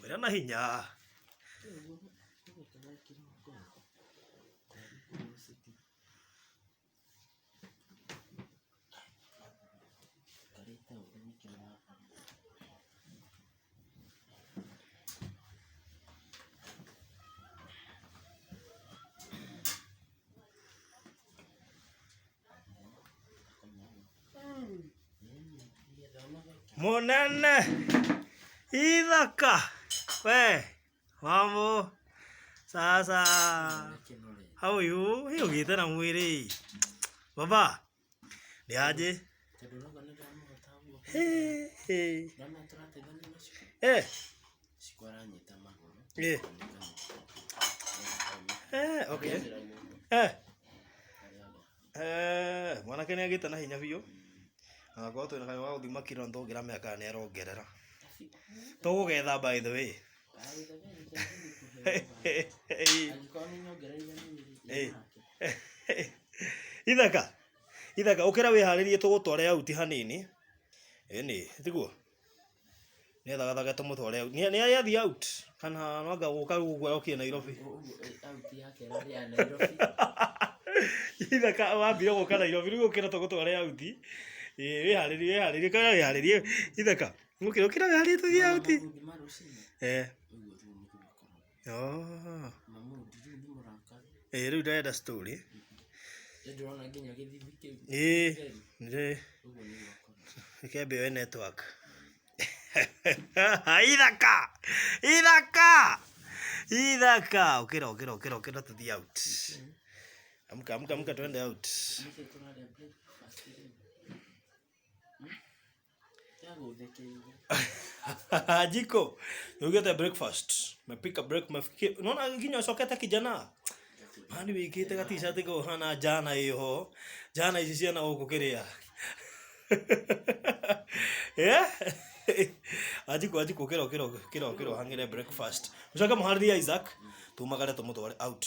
Umĩra na hinya. Mũnene ithaka we mambo sasa how are you Hĩ ũgĩte na mwĩrĩ baba nĩ aje Hĩ, hĩ. Eh, eh, eh, okay. Eh. Eh, mwanake nĩ agĩte na hinya biũ na akorwo twĩna kanyamũ ga gũthima kiro nĩ tũngĩramenya kana nĩ arongerera tũgũgetha by the way. Eh. Ithaka ithaka ũkĩra wĩharĩrie tũgũtware out hanini ĩni tiguo Nĩ thagathage tũmũtware out. Nĩ athiĩ out kana no anga gũka gũkũ okire Nairobi. Out yake ĩrarĩ ya Nairobi. Ithaka wambire gũka Nairobi rĩu ũkĩra tũgũtware out. Ĩĩ wĩharĩrie wĩharĩrie kana wĩharĩrie ithaka. Ũkĩra ũkĩra wĩharĩrie tũthiĩ out. Mamundi ma rũcinĩ. Eh. Ũguo rĩu nĩguo gũkoragwo. Oh. Mamundi rĩu nĩ mũrakaru. Ĩĩ rĩu ndarenda story. Nĩ ndĩrona nginya gĩthithi kĩu. Ĩĩ. Gĩtheri. Nĩ Ũguo nĩguo akoragwo. reke mbe yoe network. Ithaka! Ithaka! Ithaka! Ũkĩra ũkĩra ũkĩra ũkĩra tũthiĩ out. Amka amka amka twende out. Nĩkĩ tũrarĩa breakfast rĩu? Yagũthekeire. Jiko, nĩugĩte breakfast. Mepika break mefikia. Unaona nginya ũcokete kijana. Mani wĩkĩte ga t-shirt kau hana jana ĩho. Jana ici ciana gũkũ kĩrĩa. Yeah? Anjiko anjiko ũkĩra ũkĩra ũkĩra ũkĩra ũhang'ĩre breakfast. Mũcoke mũharĩrie Isaac tumagare tũmũtware out.